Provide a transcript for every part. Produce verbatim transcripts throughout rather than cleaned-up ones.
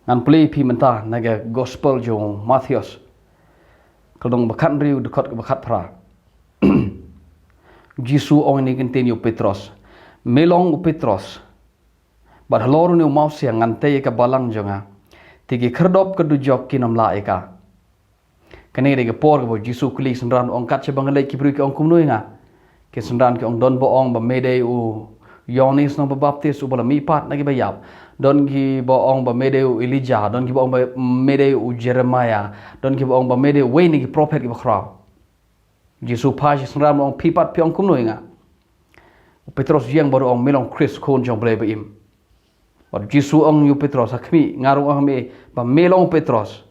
Ngan pule phi mynta na ka gospel jong Mathaios, ka lynnong ba khathynriew, dkhot ka ba khatphra. Jisu ong ïa kane ka ktien ïa u Petros. Me long u Petros, bad halor une u mawsiang ngan tei ïa ka balang jong nga. Te ki khyrdop ka dujok kin ym lah ïa ka. Kane ka dei ka por kaba u Jisu u kylli ki synran, u ong, kat shaba nga leit ki briew ki ong kumno ïa nga? Ki synran ki ong, don ba ong ba me dei u Ïoannis nongbaptis uba la mihpat na ki ba ïap. Don ki ba ong ba me dei u Elijah, don ki ba ong ba me dei u Jeremiah, don ki ba ong ba me dei uwei na ki prophet ki ba khraw. U Jisu u phai sha ki synran, u ong, phi pat phi ong kumno ïa nga? U Petros u ïeng bad u ong, me long Khrist, Khun jong U Blei ba im. Bad u Jisu u ong ïa u Petros, ha khmih, nga ruh nga ong ïa me ba me long u Petros,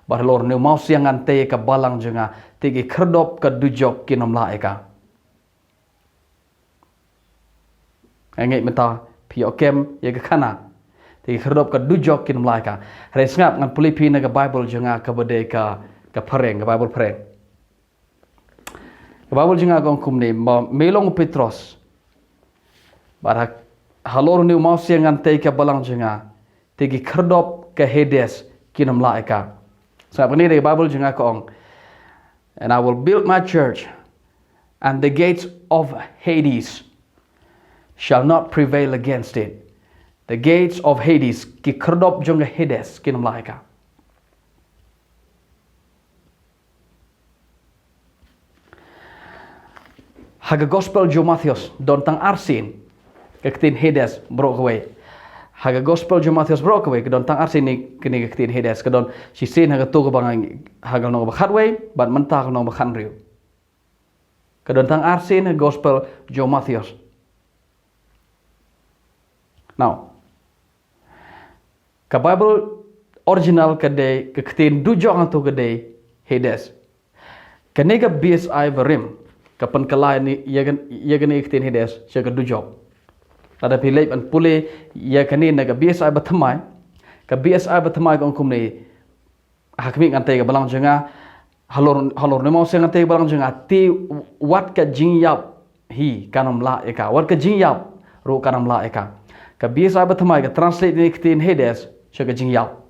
bad halor une u mawsiang ngan tei ïa ka balang jong nga, te ki khyrdop ka dujok kin ym lah ïa ka. Nga ngeit mynta phi ïoh kem ïa ka khana. Te ki khyrdop ka dujok kin ym lah ïa ka. Hynrei sngap, ngan pule phi na ka Baibl jong nga kaba dei ka, ka phareng, ka Baibl phareng. Ka Baibl jong nga ka ong kumne, ma, me long u Petros, bad ha, halor une u mawsiang ngan tei ïa ka balang jong nga, te ki khyrdop ka Hades kin ym lah ïa ka. Sngap, kane dei ka Baibl jong nga ka ong, and I will build my church, and the gates of Hades shall not prevail against it. The gates of Hades, ki khyrdop jong ka Hades kin ym lah ïa ka. Ha ka gospel jong u Mathaios don tang arsien ka ktien Hades baroh kawei. Ha ka gospel jong u Mathaios baroh kawei ka don tang arsien ne kane ka ktien Hades. Ka don shisien ha kato kaba nga, ha ka lynnong ba khatwei, bad mynta ha ka lynnong ba khathynriew. Ka don tang arsien ha ka gospel jong u Mathaios. Now, ka Baibl original ka dei, ka ktien dujok hangto ka dei Hades. Kane ka B S I barim ka pynkylla ïa kane, ïa kane ka ktien Hades sha ka dujok. Lada phi leit ban pule ïa kane na ka B S I bathymmai, ka B S I bathymmai ka ong kumne, ha khmih, ngan tei ïa ka balang jong nga, halor, halor une u mawsiang ngan tei ïa ka balang jong nga, te wat ka jingïap hi kan ym lah ïa ka, wat ka jingïap ruh kan ym lah ïa ka. Ka B S I bathymmai ka translate ïa kane ka ktien Hades sha ka jingïap.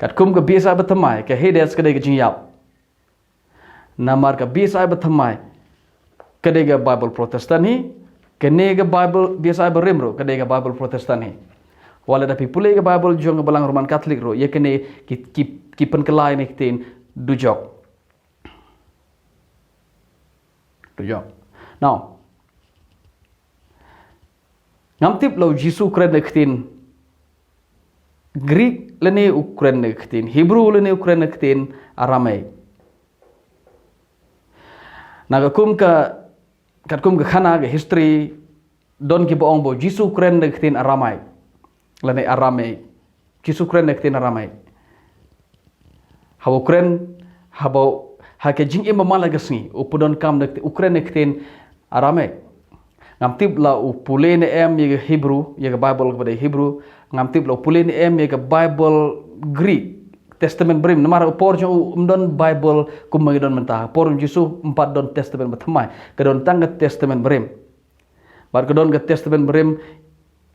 Katkum ka B S I bathymmai, ka Hades ka dei ka jingïap. Namar ka B S I bathymmai ka dei ka Baibl Protestant hi, kane ka Baibl, B S I barim ruh ka dei ka Baibl Protestant hi. Wat lada phi pule ka Baibl jong ka balang Roman Catholic ruh, ïa kane ki, ki, ki pynkylla ïa kane ka ktien dujok. Dujok. Now, ngam tip la u Jisu u kren da ka ktien Greek lane u kren da ka ktien Hebrew lane u kren da ka ktien Aramaic. Na katkum ka, katkum ka khana, ka history, don kiba ong ba u Jisu u kren da ka ktien Aramaic lane Aramaic. Jisu u kren da ka ktien Aramaic. Haba u kren, haba, ha ka jingim ba man la ka sngi, u pyndonkam da ka, u kren da ka ktien Aramaic. Ngam tip la u pule ne em ïa ka Hebrew, ïa ka Baibl kaba dei Hebrew. Ngam tip la u pule ne em ïa ka Baibl Greek, Testament barim. Namar ha ka por jong u ym don Baibl kumba ngi don mynta. Ha ka por jong u Jisu ym pat don Testament bathymmai, ka don tang ka Testament barim. Bad ka don ka Testament barim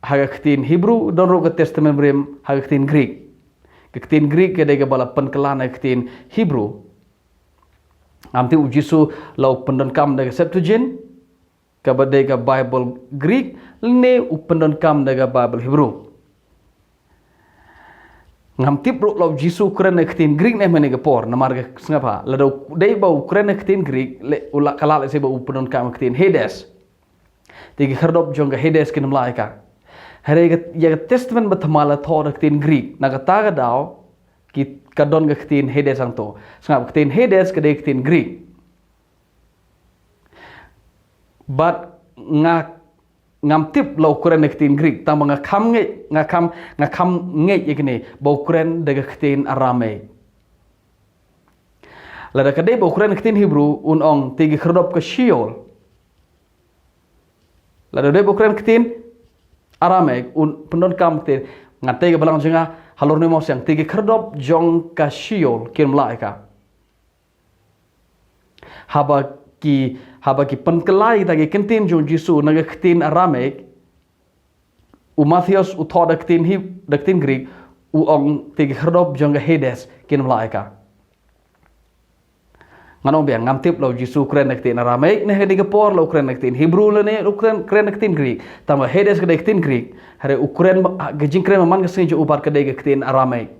ha ka ktien Hebrew, don ruh ka Testament barim ha ka ktien Greek. Ka ktien Greek ka dei kaba la pynkylla na ka ktien Hebrew. Ngam tip u Jisu la u pyndonkam da ka Septuagint, kaba dei ka Baibl Greek, lane u pyndonkam da ka Baibl Hebrew. Ngam tip ruh la u Jisu u kren da ka ktien Greek ne em ha kane ka por, namar ka, sngap ha, lada u dei ba u kren da ka ktien Greek, leh u la, ka lah lehse ba u pyndonkam da ka ktien Hades. Te ki khyrdop jong ka Hades kin ym lah ïa ka. Hynrei ka, ïa ka Testament bathymmai la thoh da ka ktien Greek, na kata ka daw ki, ka don ka ktien Hades hangto. Sngap, ka ktien Hades ka dei ka ktien Greek. Bad nga, ngam tip la u kren da ka ktien Greek, tang ba nga kham ngeit, nga kham, nga kham ngeit ïa kane, ba u kren da ka ktien Aramaic. Lada ka dei ba u kren da ka ktien Hebrew, un ong, te ki khyrdop ka Sheol. Lada u dei ba u kren da ka ktien Aramaic, un pyndonkam ka ktien, ngan tei ïa ka balang jong nga halor une u mawsiang, te ki khyrdop jong ka Sheol kin ym lah ïa ka. Haba ki, haba ki pynkylla ïa kita ki kyntien jong u Jisu na ka ktien Aramaic, u Mathaios u thoh da ka ktien Heb-, da ka ktien Greek, U ong te ki khyrdop jong ka Hades kin ym lah ïa ka. Ngan ong biang, ngam tip la u Jisu u kren na ka ktien Aramaic ne ha kane ka por, la u kren na ka ktien Hebrew lane u kren, kren na ka ktien Greek. Tangba Hades ka dei ka ktien Greek. Hynrei u kren, ka jingkren man ka sngi jong u pat ka dei ka ktien Aramaic.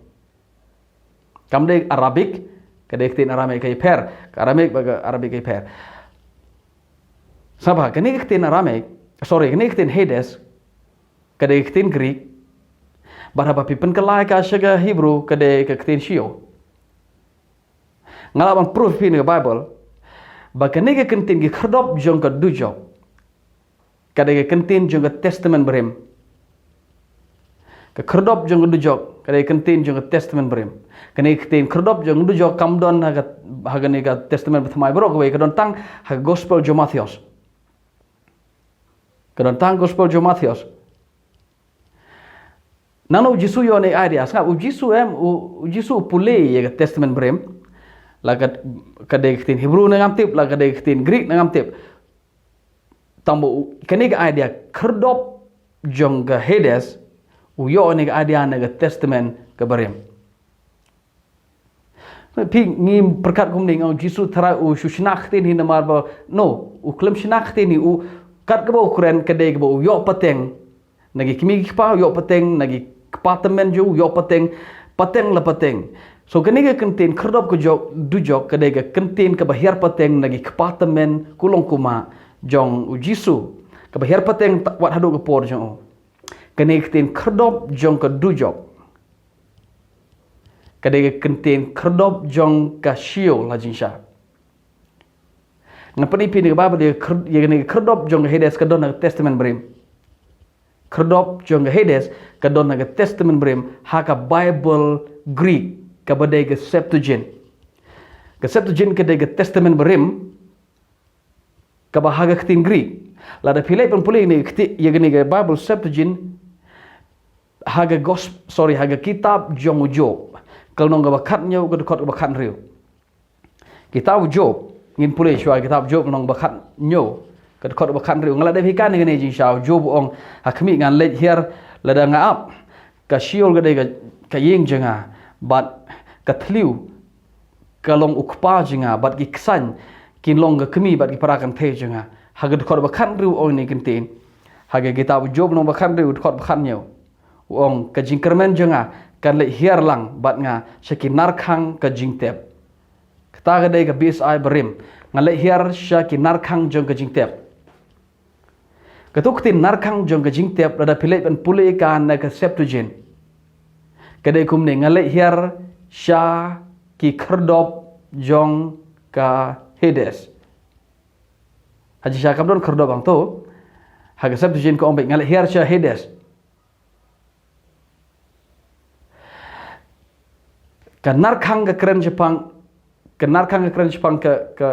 Kam dei Arabic, ka dei ka ktien Aramaic, ka ïapher. Ka Aramaic bad ka Arabic ka ïapher. Sngap bha, kane ka ktien Aramaic, sorry, kane ka ktien Hades, ka dei ka ktien Greek. Bad haba phi pynkylla ïa ka sha ka Hebrew, ka dei ka ktien Sheol. Nga lah ban proof ïa phi na ka Bible ba kane ka kyntien ki khyrdop jong ka dujok ka dei ka kyntien jong ka Testament Barim. Ka khyrdop jong ka dujok ka dei ka kyntien jong ka Testament Barim. Kane ka ktien khyrdop jong ka dujok kam don ha ka, ha kane ka Testament Bathymmai baroh kawei, ka don tang ha ka Gospel jong u Mathaios. Ka don tang Gospel jong u Mathaios. Nangno u Jisu u ïoh ïa kane ka idea? Sngap, u Jisu em, u, u Jisu u pule ïa ka Testament Barim. La ka, ka dei ka ktien Hebrew ne ngam tip, la ka dei ka ktien Greek ne ngam tip. Tangba u, kane ka idea khyrdop jong ka Hades, u ïoh ïa kane ka idea na ka Testament ka Barim. Phi, ngi pyrkhat kumne, nga ong u Jisu tharai u shu shna ktien hi namar ba, no, u khlem shna ktien hi, u, kat kaba u kren ka dei kaba u ïoh pateng na ki kmie ki kpa, u ïoh pateng na ki kpa tymmen jong u, u ïoh pateng, pateng la pateng. So kane ka kyntien khyrdop ka jok, dujok, ka dei ka kyntien kaba hiar pateng na ki kpa tymmen, ku long ku mah jong u Jisu, kaba hiar pateng wat haduh ka por jong u. Kane ka ktien khyrdop jong ka dujok ka dei ka kyntien khyrdop jong ka Sheol ha jingshisha. Ngan pyni ïa phi na ka Bible, ïa ka khyrdop jong ka Hades ka don ha ka Testament Barim. Khyrdop jong ka Hades ka don ha ka Testament Barim, ha ka Bible Greek kaba dei ka Septuagint. Ka Septuagint ka dei ka Testament Barim kaba ha ka ktien Greek. Lada phi leit ban pule ïa kane ka Bible Septuagint ha ka gos, sorry, ha ka kitab jong u Job, ka lynnong kaba khathynñiew, ka dkhot kaba khathynriew. Kitab u Job, ngin pule shuwa, kitab Job lynnong ba khathynñiew, ka dkhot ba khathynriew. Nga la dep hikai ïa kane jingshisha. U Job u ong, ha khmih, ngan leit hiar lada nga ap, ka Sheol ka dei ka, ka ïing jong nga, bad ka thliew ka long u kpa jong nga, bad ki ksain kin long ka kmie bad ki para kynthei jong nga. Ha ka dkhot ba khathynriew u ong ïa kane ka kyntien. Ha ka kitab u Job lynnong ba khathynriew, dkhot ba khathynñiew, u ong, ka jingkyrmen jong nga kan leit hiar lang bad nga sha ki narkhang ka jingtep. Kata ka dei ka B S I barim, ngan leit hiar sha ki narkhang jong ka jingtep. Kato ka ktien narkhang jong ka jingtep, lada phi leit ban pule ïa ka na ka Septuagint, ka dei kumne, ngan leit hiar sha ki khyrdop jong ka Hades. Ha jingshisha kam don khyrdop hangto. Ha ka Septuagint ka ong beit, ngan leit hiar sha Hades. Ka narkhang ka kren shaphang, ka narkhang ka kren shaphang ka, ka,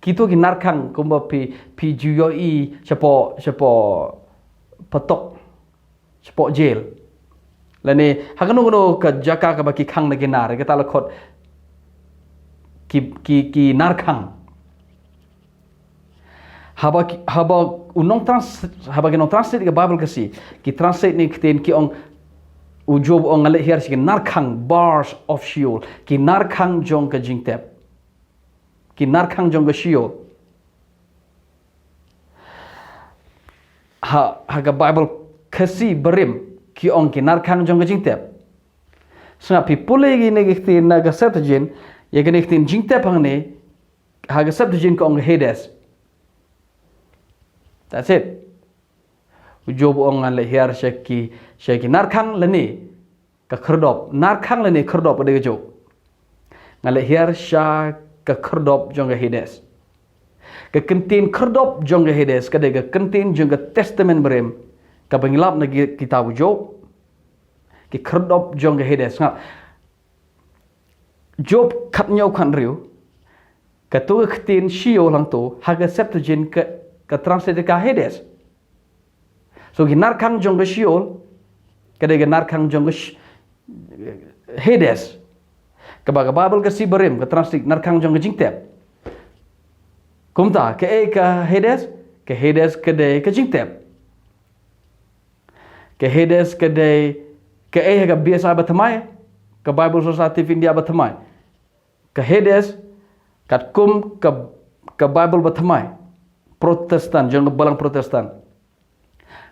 kito ki narkhang kumba phi, phi ju ïohi shapoh, shapoh patok, shapoh jail. Lane ha kano kano ka jaka kaba ki khang na ki nar, kata la khot ki, ki, ki narkhang. Haba ki, haba u nong trans-, haba ki nong translate ka Bible Khasi, ki translate ïa kane ka ktien, ki ong, u Job u ong, ngan leit hiar sha ki narkhang, bars of Sheol, ki narkhang jong ka jingtep. Ki narkhang jong ka Sheol. Ha, ha ka Bible Khasi barim, ki ong ki narkhang jong ka jingtep. Sngap, phi pule ïa kane ka ktien na ka Septuagint, ïa kane ka ktien jingtep hangne, ha ka Septuagint ka ong Hades. That's it. U Job u ong, ngan leit hiar sha ki, sha ki narkhang lane ka khyrdop. Narkhang lane khyrdop ka dei kajuh. Ngan leit hiar sha ka khyrdop jong ka Hades. Ka kyntien khyrdop jong ka Hades ka dei ka kyntien jong ka Testament barim, kaba ngi lap na ki, kitab u Job. Ki khyrdop jong ka Hades. Sngap. Job khathynñiew khathynriew, kato ka ktien Sheol hangto, ha ka Septuagint ka, ka translate ka Hades. So ki narkhang jong ka Sheol, ka dei ka narkhang jong ka sh-, Hades. Kaba ka Bible Khasi barim, ka translate narkhang jong ka jingtep. Kumta, kaei ka Hades? Ka Hades ka dei ka jingtep. Ka Hades ka dei Kaei ha ka B S I bathymmai? Ka Bible Society of India bathymmai. Ka Hades, katkum ka, ka Bible bathymmai Protestant, jong ka balang Protestant,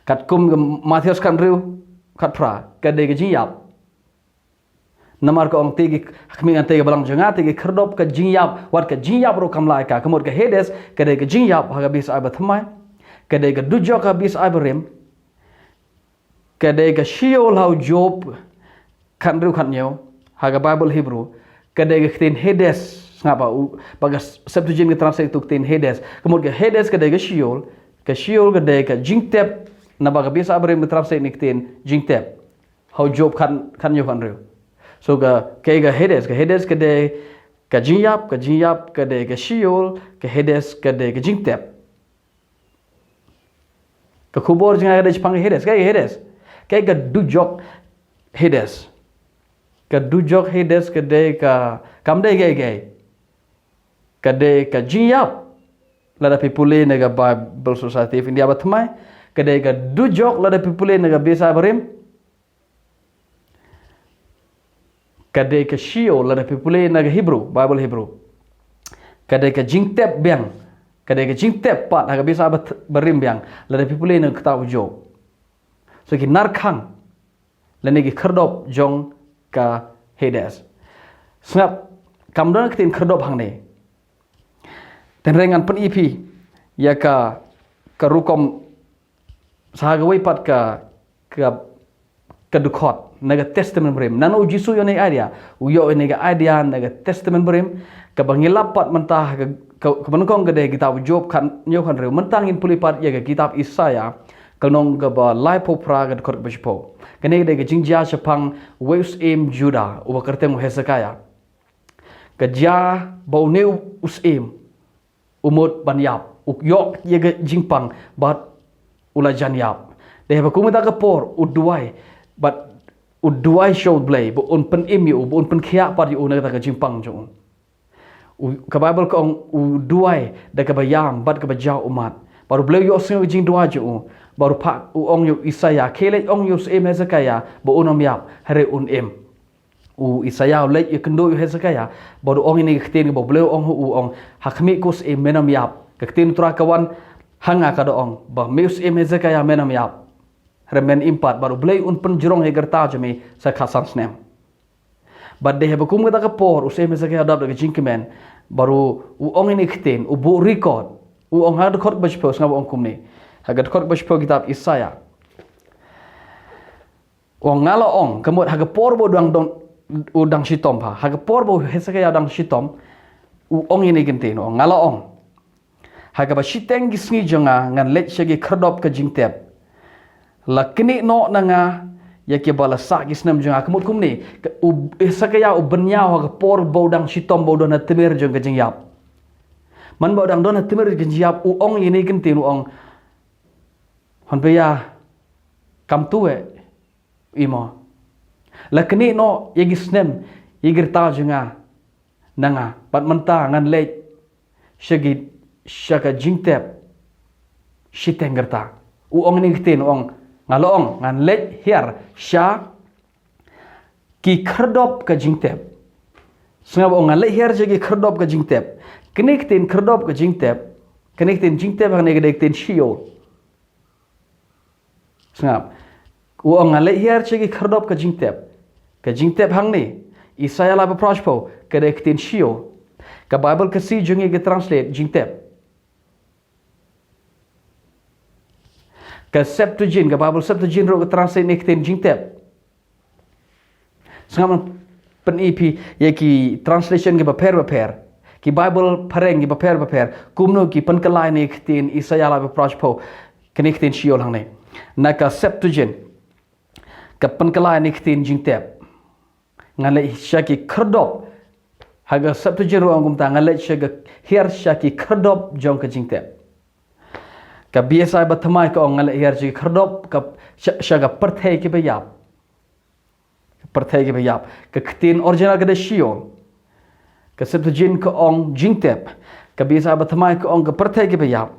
katkum ka Mathaios khathynriew khatphra, ka dei ka jingïap. Namar ka ong te ki, ha khmih ngan te ka balang jong nga, te ki khyrdop ka jingïap, wat ka jingïap ruh kam lah ïa ka. Ka mut ka Hades ka dei ka jingïap ha ka B S I bathymmai. Ka dei ka dujok ha ka B S I barim. Ka dei ka Sheol ha u Job khathynriew khathynñiew, ha ka Bible Hebrew. Ka dei ka ktien Hades, sngap ba u, ba ka Septuagint ka translate ïa ka ktien Hades. Ka mut ka Hades ka dei ka Sheol, ka Sheol ka dei ka jingtep, naba ka B S I barim ka translate ïa ka ktien jingtep ha u Job khat, khathynñiew khathynriew. So ka, kaei ka Hades, ka Hades ka dei ka jingïap, ka jingïap ka dei ka Sheol, ka Hades ka dei ka jingtep. Ka khubor jong nga ka dei shaphang ka Hades, kaei ka Hades? Kaei ka dujok Hades? Ka dujok Hades ka dei ka, kam dei kaei kaei. Ka dei ka jingïap. Lada phi pule na ka Bible Society of India bathymmai, ka dei ka dujok. Lada phi pule na ka B S I barim, ka dei ka Sheol. Lada phi pule na ka Hebrew, Bible Hebrew, ka dei ka jingtep biang. Ka dei ka jingtep pat ha ka B S I bat-, barim biang. Lada phi pule na ka kitab u Job. So ki narkhang lane ki khyrdop jong ka Hades. Sngap, kam don ka ktien khyrdop hangne. Hynrei ngan pyni ïa phi ïa ka, ka rukom sa ha kawei pat ka, ka, ka dkhot na ka Testament barim. Nangno u Jisu u ïoh ïa kane ka idea? U ïoh ïa kane ka idea na ka Testament barim. Kaba ngi lap pat mynta ha ka, ka, kaba nyngkong ka dei ka kitab u Job khathynñiew khathynriew. Mynta ngin pule pat ïa ka kitab Isaïah, ka lynnong kaba laiphew phra, ka dkhot kaba shiphew. Kane ka dei ka jingjia shaphang uwei u syiem Judah uba kyrteng u Hezekiah. Ka jia ba une u, u syiem u mut ban ïap, u ïoh ïa ka jingpang bad u la jan ïap. Te haba kum kata ka por u duwai, bad u duwai sha U Blei ba un pynim ïa u, ba un pynkhiah pat ïa u na kata ka jingpang jong u. U, ka Bible ka ong u duwai da kaba ïam bad kaba jaw ummat. Bad U Blei u ïohsngew ka jingduwai jong u. Bad u phah, u ong ïa u Isaïah, khie leit ong ïa u syiem Hezekiah ba un ym ïap, hynrei un im. U Isaïah u leit ïakynduh ïa u Hezekiah bad u ong ïa kane ka ktien kaba U Blei u ong ha u, u ong, ha khmih ko syiem, men ym ïap. Ka ktien U Trai ka wan ha nga, ka da ong ba me u syiem Hezekiah, men ym ïap, hynrei men im pat, bad U Blei un pynjrong ïa ka rta jong me sa khatsan snem. Bad te haba kum kata ka por u syiem Hezekiah u dap da ka jingkmen, bad u ong ïa kane ka ktien, u buh record. U ong ha ka dkhot kaba shiphew, sngap ba u ong kumne. Ha ka dkhot kaba shiphew kitab Isaïah. U ong, nga la ong, ka mut ha ka por ba u dang don, u dang shitom, ha, ha ka por ba u Hezekiah u dang shitom, u ong ïa kane ka ktien, u ong, nga la ong, ha kaba shiteng ki sngi jong nga ngan leit sha ki khyrdop ka jingtep. La knieh noh na nga ïa kiba la sah ki snem jong nga. Ka mut kumne, ka, u Hezekiah u bynñiaw ha ka por ba u dang shitom, ba u don ha tmier jong ka jingïap. Man ba u dang don ha tmier jong ka jingïap, u ong ïa kane ka ktien, u ong, hynrei ïa, kam tu eh, imo. La knieh noh ïa ki snem, ïa ki rta jong nga na nga, bad mynta ngan leit sha ki, sha ka jingtep shiteng rta. U ong ïa kane ka ktien, u ong, nga la ong, ngan leit hiar sha ki khyrdop ka jingtep. Sngap ba u ong, ngan leit hiar sha ki khyrdop ka jingtep. Kane ka ktien khyrdop ka jingtep, kane ka ktien jingtep hangne ka dei ka ktien Sheol. Sngap. U ong, ngan leit hiar sha ki khyrdop ka jingtep. Ka jingtep hangne, Isaïah laiphew phra, shiphew, ka dei ka ktien Sheol. Ka Bible Khasi jong ngi ka translate jingtep. Ka Septuagint, ka Bible Septuagint ruh ka translate ïa kane ka ktien jingtep. Sngap, ngan pyni ïa phi ïa ki translation kiba pher bapher, ki Bible phareng kiba pher bapher, kumno ki pynkylla ïa kane ka ktien Isaïah laiphew phra, shiphew, kane ka ktien Sheol hangne. Na ka Septuagint, ka pynkylla ïa kane ka ktien jingtep. Ngan leit sha ki khyrdop. Ha ka Septuagint ruh ong kumta, ngan leit sha ka, hiar sha ki khyrdop jong ka jingtep. Ka B S I bathymmai ka ong, ngan leit hiar sha ki khyrdop, ka, sha, sha ka pyrthei kiba ïap. Ka pyrthei kiba ïap. Ka ktien original ka dei Sheol. Ka Septuagint ka ong jingtep. Ka B S I bathymmai ka ong ka pyrthei kiba ïap.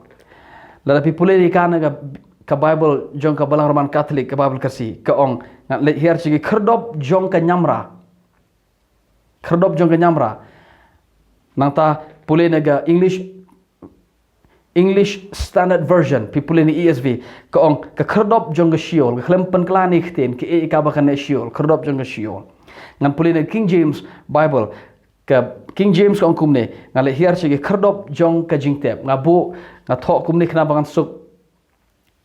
Lada phi pule ïa ka na ka, ka Bible jong ka Balang Roman Catholic, ka Bible Khasi, ka ong, ngan leit hiar sha ki khyrdop jong ka nyamra. Khyrdop jong ka nyamra. Nangta pule na ka English, English Standard Version, phi pule na E S V, ka ong, ka khyrdop jong ka Sheol, ka khlem pynkylla ne ktien, kaei kaba kane Sheol, khyrdop jong ka Sheol. Ngan pule na King James Bible, ka King James ka ong kumne, ngan leit hiar sha ki khyrdop jong ka jingtep, nga buh, nga thoh kumne khnang ba ngan suk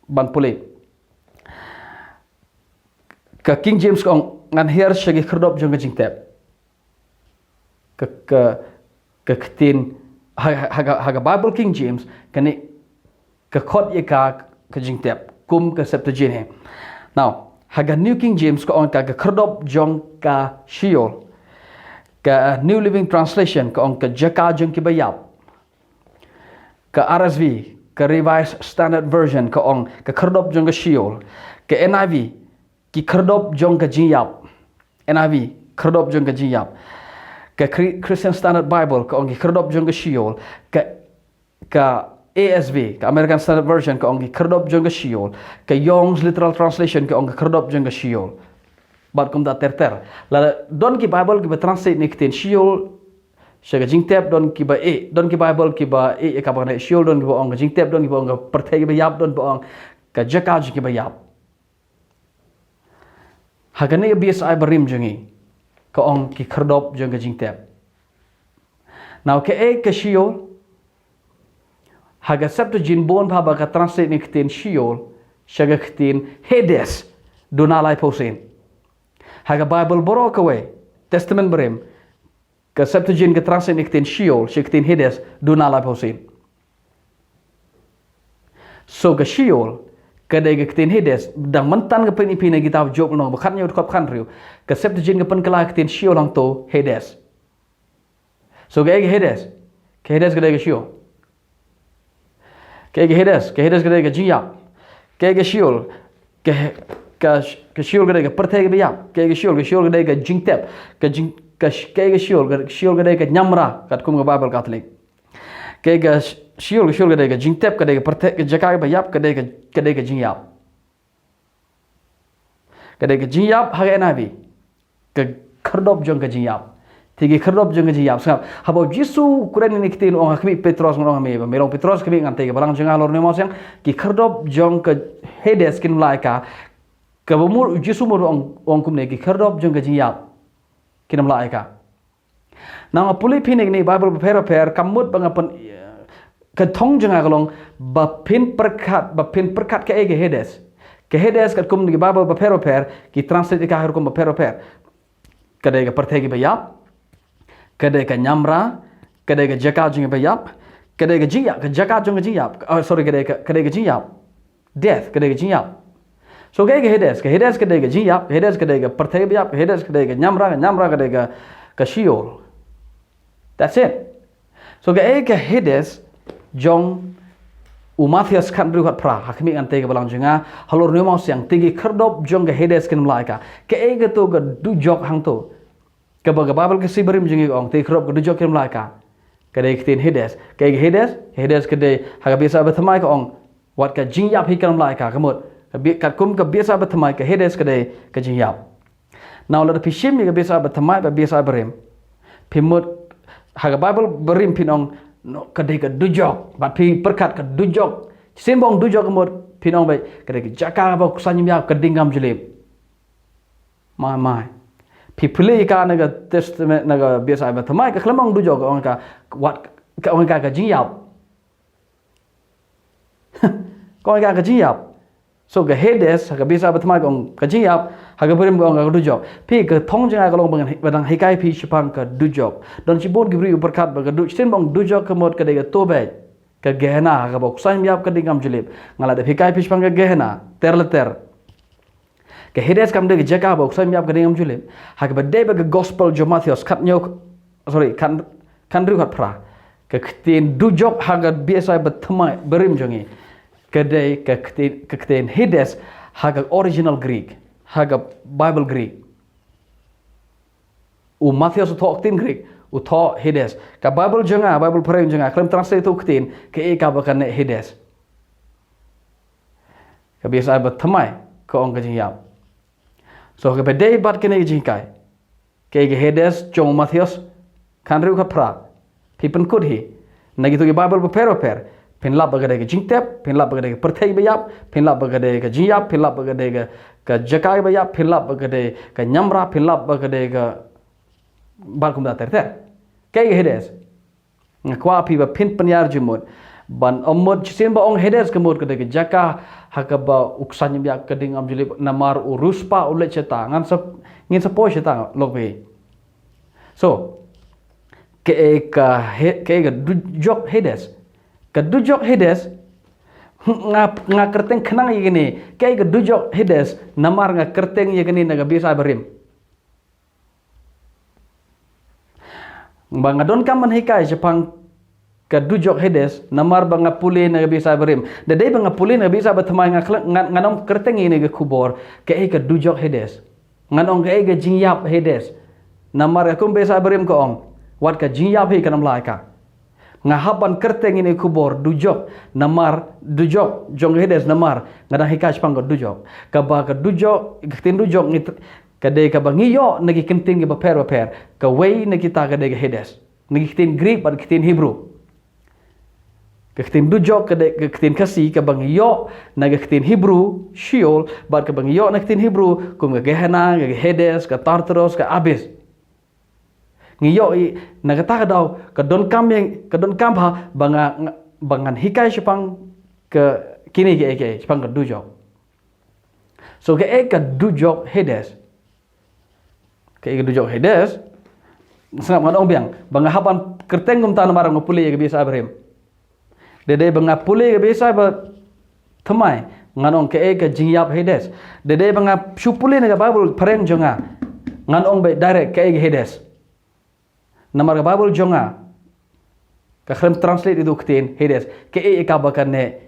ban pule. Ka King James ka ong, ngan hiar sha ki khyrdop jong ka jingtep. Ka, ka, ka ktien, ha, ha, ha, ha ka Bible King James, kane ka khot ïa ka, ka jingtep, kum ka Septuagint hi. Now, ha ka New King James ka ong ka, ka khyrdop jong ka Sheol. Ka New Living Translation ka ong ka jaka jong kiba ïap. Ka R S V, ka Revised Standard Version, ka ong ka khyrdop jong ka Sheol. Ka N I V, ki khyrdop jong ka jingïap. N I V, khyrdop jong ka jingïap. Ka Chri-, Christian Standard Bible, ka ong ki khyrdop jong ka Sheol. Ka, ka A S V, ka American Standard Version, ka ong ki khyrdop jong ka Sheol. Ka Young's Literal Translation, ka ong ki khyrdop jong ka Sheol. Bad kumta ter ter. Lada don ki Bible kiba translate ne ktien Sheol sha ka jingtep, don kiba eh, don ki Bible kiba eh ïa kaba kane Sheol, don kiba ong ka jingtep, don kiba ong ka pyrthei kiba ïap, don ba ong ka jaka jong kiba ïap. Ha kane ka B S I barim jong ngi, ka ong ki khyrdop jong ka jingtep. Now kaei ka Sheol? Ha ka Septuagint bun bha ba ka translate ne ktien Sheol sha ka ktien Hades, duna laiphew sien. Ha ka Bible baroh kawei, Testament barim, ka Septuagint ka translate ne ktien Sheol sha ka ktien Hades, duna laiphew sien. So ka Sheol, ka dei ka ktien Hades, dang mynta nga pyni ïa phi na kitab Job lynnong ba khathynñiew dkhot khathynriew, ka Septuagint ka pynkylla ka ktien Sheol hangto Hades. So kaei ka Hades? Ka Hades ka dei ka Sheol. Kaei ka Hades? Ka Hades ka dei ka jingïap. Kaei ka Sheol? Ka, ka, ka Sheol ka dei ka pyrthei kiba ïap. Kaei ka Sheol? Ka Sheol ka dei ka jingtep. Ka jing, ka, kaei ka Sheol? Ka Sheol ka dei ka nyamra, katkum ka Bible Catholic. Kaei ka Sheol? Ka Sheol ka dei ka jingtep, ka dei ka pyrthei, ka jaka kiba ïap, ka dei ka, ka dei ka jingïap. Ka dei ka jingïap ha ka N I V. Ka khyrdop jong ka jingïap. Te ki khyrdop jong ka jingïap. Sngap, haba u Jisu u kren ïa kine ki ktien u ong ha khmih Petros, ngan ong ha me, ba me long Petros, khmih ngan tei ka balang jong nga halor une u mawsiang, ki khyrdop jong ka Hades kin ym lah ïa ka. Kaba mut u Jisu mut u ong, u ong kumne, ki khyrdop jong ka jingïap kin ym lah ïa ka. Now nga pule ïa phi na kine ki Bible bapher bapher, ka mut ba nga pyn, ka thong jong nga ka long ba phin pyrkhat, ba phin pyrkhat kaei ka Hades. Ka Hades katkum ki Bible bapher bapher ki translate ïa ka ha ki rukom bapher bapher. Ka dei ka pyrthei kiba ïap, ka dei ka nyamra, ka dei ka jaka jong kiba ïap, ka dei ka jingïap, ka jaka jong ka jingïap. Oh, sorry, ka dei ka, ka dei ka jingïap. Death, ka dei ka jingïap. So kaei ka Hades? Ka Hades ka dei ka jingïap, ka Hades ka dei ka pyrthei ba ïap, ka Hades ka dei ka nyamra, ka nyamra ka dei ka, ka Sheol. That's it. So kaei ka Hades jong u Mathaios khathynriew khatphra, ha khmih ngan tei ka balang jong nga halor une u mawsiang, te ki khyrdop jong ka Hades kin ym lah ïa ka. Kaei kato ka dujok hangto? Kaba ka Bible Khasi barim jong ngi ka ong, te ki khyrdop ka dujok kin ym lah ïa ka. Ka dei ka ktien Hades. Kaei ka Hades? Hades ka dei, ha ka B S I bathymmai ka ong, wat ka jingïap hi kan ym lah ïa ka, ka mut. Ka bi-, katkum ka B S I bathymmai, ka Hades ka dei ka jingïap. Now lada phi shim ïa ka B S I bathymmai bad B S I barim, phi mut, ha ka Bible barim phin ong, no, ka dei ka dujok, bad phi pyrkhat ka dujok. Shisien ba ong dujok ka mut, phin ong ba ka dei ka jaka ba u Ksuid ym ïap, ka ding kam jylliew. Mai mai. Phi pule ïa ka na ka Testament, na ka B S I bathymmai, ka khlem ong dujok, ka ong ïa ka, wat, ka ong ïa ka ka jingïap. Ka ong ïa ka ka jingïap. So ka Hades, ha ka B S I bathymmai ka ong ka jingïap, ha ka barim ka ong ka dujok. Phi, ka thong jong nga ka long ba ngan hi-, ba dang hikai ïa phi shaphang ka dujok. Don shibun ki briew ki pyrkhat ba ka du-, shisien ba ong dujok ka mut ka dei kato beit, ka Gehenna, ha kaba u Ksuid ym ïap, ka ding kam jylliew. Nga la dep hikai ïa phi shaphang ka Gehenna ter la ter. Ka Hades kam dei ka jaka ba u Ksuid ym ïap, ka ding kam jylliew. Ha kaba dei bad ka Gospel jong u Mathaios khathynñiew, sorry, khat, khathynriew khatphra, ka ktien dujok ha ka B S I bathymmai barim jong ngi, ka dei ka ktien, ka ktien Hades ha ka original Greek, ha ka Bible Greek. U Mathaios u thoh ktien Greek, u thoh Hades. Ka Bible jong nga, Bible phareng jong nga, khlem translate ïa u ktien, kaei kaba kane Hades? Ka bishar ba thymmai ka ong ka jingïap. So ka ba dei bad kane ka jinghikai. Kaei ka Hades jong u Mathaios khathynriew khatphra. Phi pynkut hi na kitu ki Baibl bapher bapher. Phin lap ba ka dei ka jingtep, phin lap ba ka dei ka pyrthei ba ïap, phin lap ba ka dei ka jingïap, phin lap ba ka dei ka, ka jaka ba ïap, phin lap ba ka dei ka ñiamra, phin lap ba ka dei ka bad kumta ter ter. Kaei ka Hades. Nga kwah phi ba phin pynïar jingmut. Ban ym mut shisien ba ong Hades ka mut ka dei ka jaka ha kaba u ksan ym ïap ka ding ym ju lip namar u riewspah u leit shata. Ngan sa, ngin sa poi shata lok phi. So kaei ka he-, kaei ka dujok Hades. Ka dujok Hades, nga, nga kyrteng khnang ïa kane. Kaei ka dujok Hades namar nga kyrteng ïa kane na ka bishar barim. Ba nga donkam ban hikai shaphang ka dujok Hades namar ba nga pule na ka bishar barim. Da dei ba nga pule na ka bishar bathymmai nga khlem, nga, ngan ym kyrteng ïa kane ka khubor. Kaei ka dujok Hades. Ngan ong kaei ka jingïap Hades. Namar ka kum bishar barim ka ong, wat ka jingïap hi kan ym lah ïa ka. Nga hap ban kyrteng ïa kane ka khubor dujok namar, dujok jong ka Hades namar nga dang hikai shaphang ka dujok. Kaba ka dujok, ka ktien dujok ngi t-, ka dei kaba ngi ïoh na ki kyntien kiba pher bapher. Kawei na kita ka dei ka Hades na ki ktien Greek bad ktien Hebrew. Ka ktien dujok ka dei ka ktien Khasi kaba ngi ïoh na ka ktien Hebrew Sheol bad kaba ngi ïoh na ka ktien Hebrew kum ka Gehenna, ka Hades, ka Tartarus, ka Abyss. Ngi ïoh i na kata ka daw ka donkam ïa, ka donkam bha ba nga, ba ngan hikai shaphang ka kine kiei kiei, shaphang ka dujok. So kaei ka dujok Hades. Kaei ka dujok Hades. Sngap, ngan ong biang ba nga hap ban kyrteng kumta namar nga pule ïa ka bishar barim. Da dei ba nga pule ïa ka bishar bathymmai ngan ong kaei ka jingïap Hades. Da dei ba nga shu pule na ka Baibl phareng jong nga ngan ong ba direct kaei ka Hades. Namar ka Baibl jong nga ka khlem translate ïa ka ktien Hades. Kaei ka ba kane